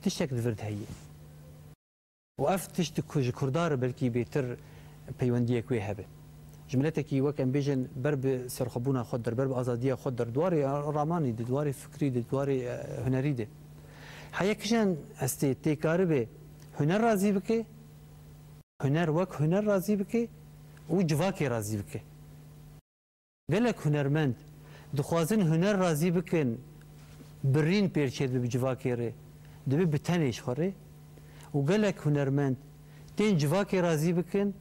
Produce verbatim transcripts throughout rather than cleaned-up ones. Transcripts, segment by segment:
tiştek di vir de heye. Û ev tişt di ku-, ji Kurda re belkî bêtir peywendiyek wê hebe. Ji miletekî wek em bêjin ber bi serxwebûna xwe dir, ber bi azadiya xwe dir, di warê ramanî de, di warê fikrî de, di warê, e, hunerî de. Heye kişan hestê tê karibe huner razî bike, huner wek huner razî bike û civakê razî bike. Gelek hunermend dixwazin huner razî bikin, birîn pêr çêdibe bi civakê re, dibe bi tenê ji xwe re û gelek hunermend tên civakê razî bikin,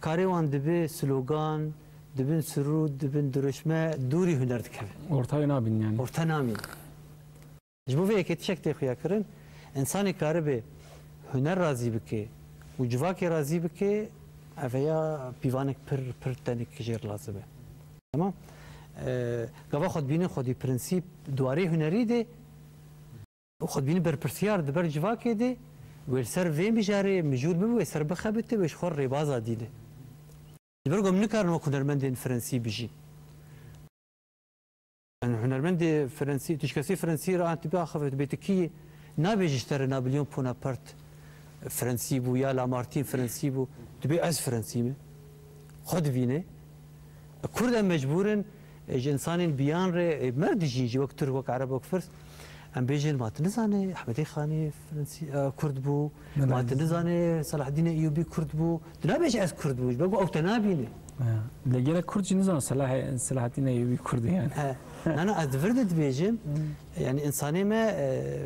karê wan dibe slogan, dibin sirût, dibin dirûşme, dûrî huner dikevin. Ortayê nabîn yani. Orta namîn. Ji bo vê yekê tiştek tê xuya kirin, însanê karibe huner razî bike û civakê razî bike, ev ya pîvanek pir, pir tenik jêr lazim e. Tamam? E, gava xwe dibînin xwedî prensîp di warê hunerî de û xwe dibînin berpirsiyar di ber civakê de, wê li ser vê mijarê mijûl bibe, wê ser bixebite, wê ji xwe rêbaza dîne. Ji ber ku em nikarin wek hunermendên Frensî bijîn. Yani hunermendê Frensî, tu ji kesê Frensî re an tu biaxive, tu bê tu kî yî, nabêjî ji te re Napoleon Bonaparte Frensî bû ya Lamartine Frensî bû, tu bê ez Frensî me. Xwe divîne. Kurd em mecbûr in, e, ji însanên biyan re, e, mer dijîn jî wek Tirk, wek Ereb, wek Firs. Em bêjin, ma tu nizane Ehmedê Xanê Frensî, e, Kurd bû, Belê. Ma tu nizane Selahaddîn Eyyûbî Kurd bû. Tu nabêjî ez Kurd bûm, ji ber ku ew te nabîne. Ya. Lê gelek Kurd jî nizane Selahê-, Selahaddîn Eyyûbî Kurd e yani. He. Na, na, ez di vir de dibêjim, Hmm. yani însanê me, e,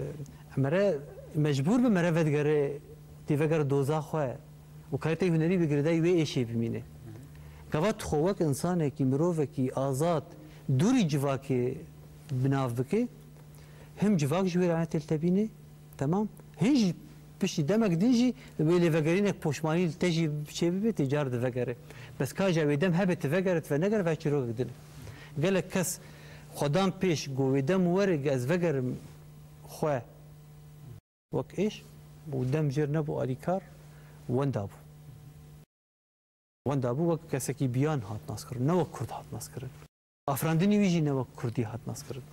mere mecbûr be mere vedigere, tê vegere doza xwe. Û karê te hunerî bi girêdayî wê êşê bimîne. Gava tu xwe wek însanekî, mirovekî azad, dûrî civakê bi nav bike, him civak ji wê re têl tebîne, temam, him jî piştî demek din jî wê lêvegerînek poşmanî li te jî çêbibe, tê car divegere. Bes ka ji wê dem hebe tu vegere, tu venegere, ve çîrokek din e. Gelek kes xwedan pêş, got wê dem were, ez vegerim xwe. Wek êş û dem jêr nebû alîkar, wenda bû. Wenda bû wek kesekî biyan hat naskirin, ne wek Kurd hat naskirin. Afirandinî wî jî ne wek Kurdî hat naskirin.